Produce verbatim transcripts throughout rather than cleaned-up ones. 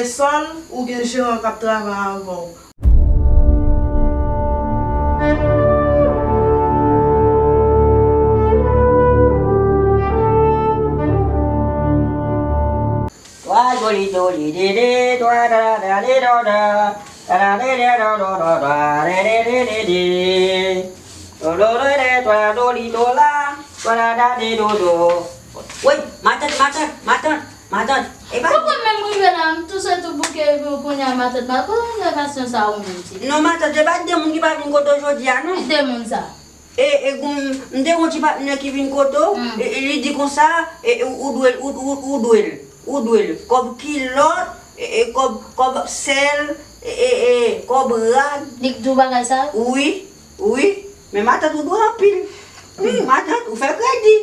Sòl, ou gen jeran k ap travay avè w. Twa joli joli dede, twa da da de do da, da da de de do do do da, de de de de de. Do do de de, twa do li do la, twa da da de do do. Woy, matant, matant, matant, matant. E pa Poko menm rive la, m tou sot tou bouke epi w kounye a matant, matant. Kote w jwenn enfòmasyon sa ou menm, ti? Non, matant, e pa de moun ki pa vin kote w jodi a, non. Ki de moun sa? E, e gon, m te gon ti patnè ki vin kote w, e, e li di konsa, e, e, ou dwe l, ou, ou, ou dwe l, ou dwe l. Kòb kilòt, e, e, kòb, kòb sèl, e, e, e, kòb rad. Li k di w bagay sa? Wi, wi. Men matant ou dwe anpil. Wi, matant, ou fè kredi.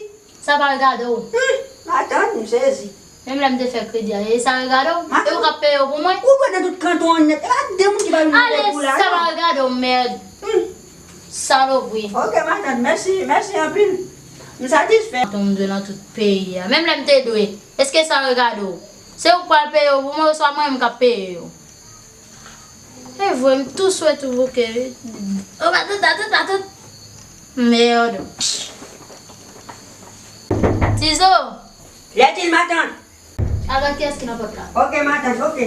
Sa pa regade w. Hmm, matant, m sezi. Menm lè m te fè kredi a, e sa regade w? E ou k ap peye yo pou mwen? Ou dwe nan tout kanton an nèt. E pa de moun ki pa vin nan kay pou la, non. Ale, sa pa regade w, mèd. Hmm. Salopri. Ok, matant, mèsi, mèsi anpil. M satisfè. Matant m dwe nan tout peyi a. Menm lè m te dwe. Èske sa regade w? Se ou k pral peye yo pou mwen, oswa mwen menm k ap peye yo? E vre, m tou sot tou bouke, wi. O, matant, matant, matant. Mèd. Tizo! Lètil, matant. Avan kiyès ki nan pòt la? Ok, matant, ok.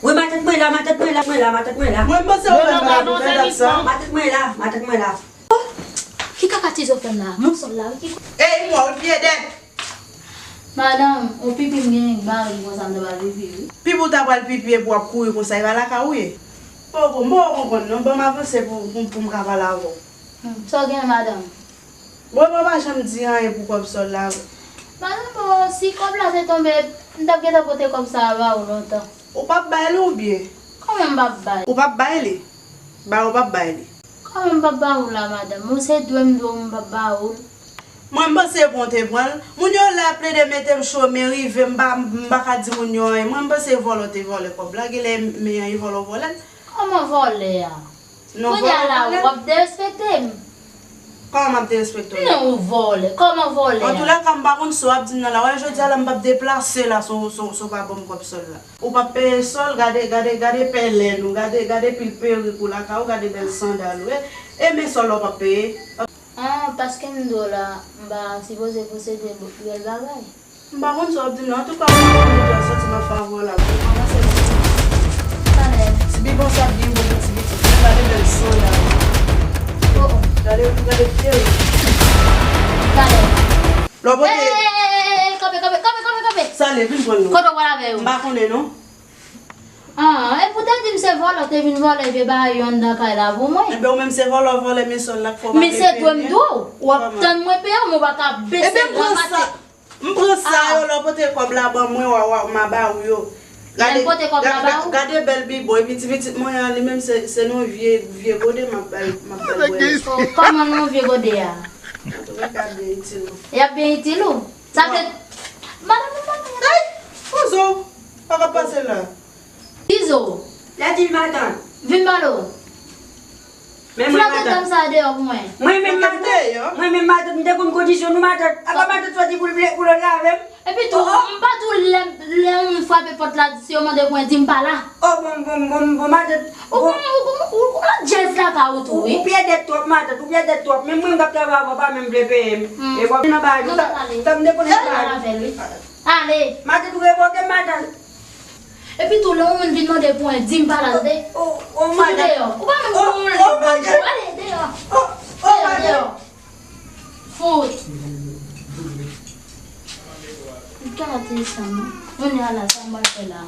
Wi, matant mwen la, matant mwen la, mwen la, matant mwen la. Mwen panse w fè m bagay pou fè dat sa. Matant mwen la, matant mwen la. Oh, ki kaka Tizo fè m la? Mwen sòl la, wi. Ey, mwen, ou pye dèt. Madanm, yon pipi m genyen k bare m konsa, m ta pral pipi, wi. Pipi w ta pral pipi epi w ap kouri konsa, e pa lakay ou ye? Poko, m poko konprann non, ban m avanse pou, pou, pou m ka pale avè w. Hmm, sa w genyen, madanm? Bon, epi w pa janm di anyen pou kòb sòl la. Madanm, bon, si kòb la te tonbe, m t ap gentan pote kòb sa a ba ou lontan. Ou p ap bay li oubyen? Kòman m p ap bay? Ou p ap bay li? Ba ou p ap bay li? Kòman m p ap ba ou la, madanm? Ou se dwe m dwe w, m p ap ba ou l. Mwen, m panse bon te pran l. Moun yo la plede mete m cho, men rive, m pa, m pa ka di moun yo anyen. Mwen, m panse vòlè te vòlè kòb la. Genlè men an e vòlè w vòlè l. Kòman vòlè a? Non, kounye a la, vòlè, vòlè. W ap derespekte m. Kòman m ap derespekte w? Non, ou vòlè. Kòman vòlè a? Antoulèka, m pa konn sa w ap di m nan la. Wè, jodi a la, m p ap deplase la, si w, si w, si w pa ban m kòb sòl la. Ou p ap peye sòl, gade, gade, gade pèlen ou, gade, gade pil perik ou lakay ou, gade bèl sandal ou. E, e men sòl la w p ap peye. Ah, paske m di w la, m pa sipoze posede bèl bagay. M pa konn sa w ap di m nan. Antouka, mwen pa konn jan soti nan favè w la. Mwen pa panse nan sa. Talè. Ti Bibon sa ap gen bon pou ti pitit. Gade bèl sandal. Oh, oh. Gade, gade pye w. Talè. Lè w pote. Ey, ey, ey, ey, ey, kanpe, kanpe, kanpe, kanpe, kanpe. Sa le, vin pran nou. Kote w pral avè yo? M pa konnen non. Ah, epi w te di m se vòlè, w te vin vòlè vye bagay yo anndan kay la pou mwen. Enben, ou menm se vòlè, w vòlè men sòl la k fè w pa vle peye byen. Men se dwe m dwe w. W ap tann mwen peye w, men w pa ka bese l nan maten. Enben, pran sa. M pran sa yo, lè w pote kòb la ban mwen, w a, w a, m a ba ou yo. Lè m pote kòb la ba ou? Gade, gade, gade bèl bibon. Epi ti pitit mwen an, li menm se, se nan vye, vye gode m ap ba l, m ap ba l bwè. Oh, kòman nan vye gode a? Antouka, y ap byen itil ou. Y ap byen itil ou? Sa te, madanm, madanm, madanm. Ey! Kozo! Pa ka pase la. Tizo. Lètil, matant. Vin pale w. Men mwen, matant. Flanke dam sa deyò pou mwen. Mwen menm, matant. Mwen menm, matant, m te konn kondisyon nou, matant. Apa matant soti pou l vle, pou l lave m? Epi tou, m pa tou lè, lè yon moun frape pòt la, si yo mande pou mwen, di m pa la. Oh, bon, bon, bon, bon, matant. Ou konn, ou konn, ou, ou lòt djèz lakay ou tou, wi. Ou, ou pye dèt twòp, matant, ou pye dèt twòp. Menm mwen k ap travay avè w, pa menm vle peye m. Hmm. E w ap vin anba nou. Sa, sa m te konnen sa. Ale. Matant, ou revoke m, matant. Epi tou, lè yon moun vin mande pou mwen, di m pa la, tande. Oh, oh, matant. Fouti deyò. Ou pa menm konn yon lè. Oh, matant. Ale, deyò. Oh, oh, matant. Deyò, deyò. Fout. Gade sa, non. Kounye a la, sa m pral fè la?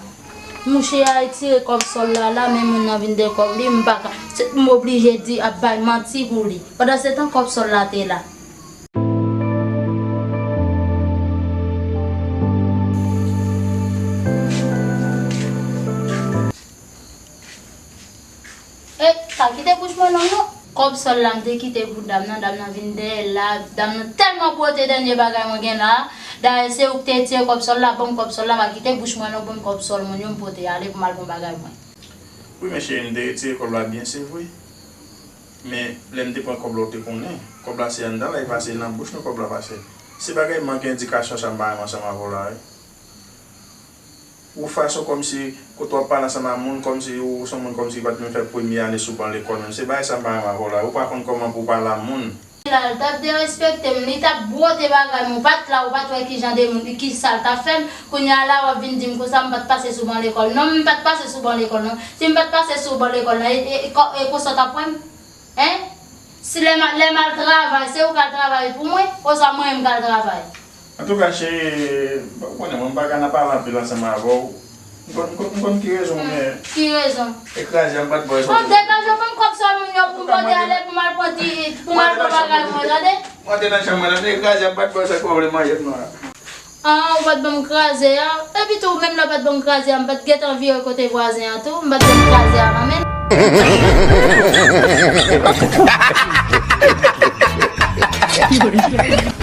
Mouche a retire kòb sòl la, la, men moun nan vin de kòb li, m pa ka. Se, m oblije di, ap bay manti pou li. Pandansetan, kòb sòl la te la. E, pa kite bouch mwen long non. Kòb sòl la m te kite pou dam nan, dam nan vin dèyè la, dam nan tèlman pote dènye bagay mwen gen la. Dayè se ou k te retire kòb sòl la, ban m kòb sòl la, pa kite bouch mwen long, ban m kòb sòl mwen yo m pote ale pou m al pran bagay mwen. Wi, men cheri, m te retire kòb la byen, se vre. Men, lè m te pran kòb la, ou te konnen. Kòb la se anndan la, e pa se nan bouch nou kòb la pase. Se bagay manke endikasyon sa m pa renmen ansanm avè w la, wi. Ou fason kòmsi kote w ap pale ansanm ak moun, kòmsi ou se yon moun kòmsi ki pa t menm fè premye ane sou ban lekòl menm. Se bagay sa m pa renmen avè w la. Ou pa konn kòman pou w pale a moun. Lal t ap derespekte m, li t ap bwote bagay m, ou pa t la, ou pa t wè kijan de moun, kisa l t ap fè m. Kounye a la w ap vin di m konsa m pa t pase sou ban lekòl. Non, m pa t pase sou ban lekòl non. Si m pa t pase sou ban lekòl la, e, e, e, ko- e konsa w t ap wè m? Hein? Si lè m, lè m al travay, se ou k al travay pou mwen, oswa mwen menm k al travay? Antouka cheri, ou konnen mwen m pa ka nan pale anpil ansanm avè w. M konn, m konn, m konn ki rezon ou gen. Ki rezon? E kraze a m pa t ba w eswa. Bon, degaje w ban m kòb sòl moun yo pou m pote ale pou m al pran ti, pou m al pran bagay mwen, tande? Mwen te nan chanm mwen la, men e kraze a m pa t ba w eswa ki w ap vle manje m nan la. Ah, ou pa t ban m kraze a? Epi tou, menm lè w pa t ban m kraze a, m pa t gentan vire kote vwazen an tou, m pa t ban m kraze a nan men l.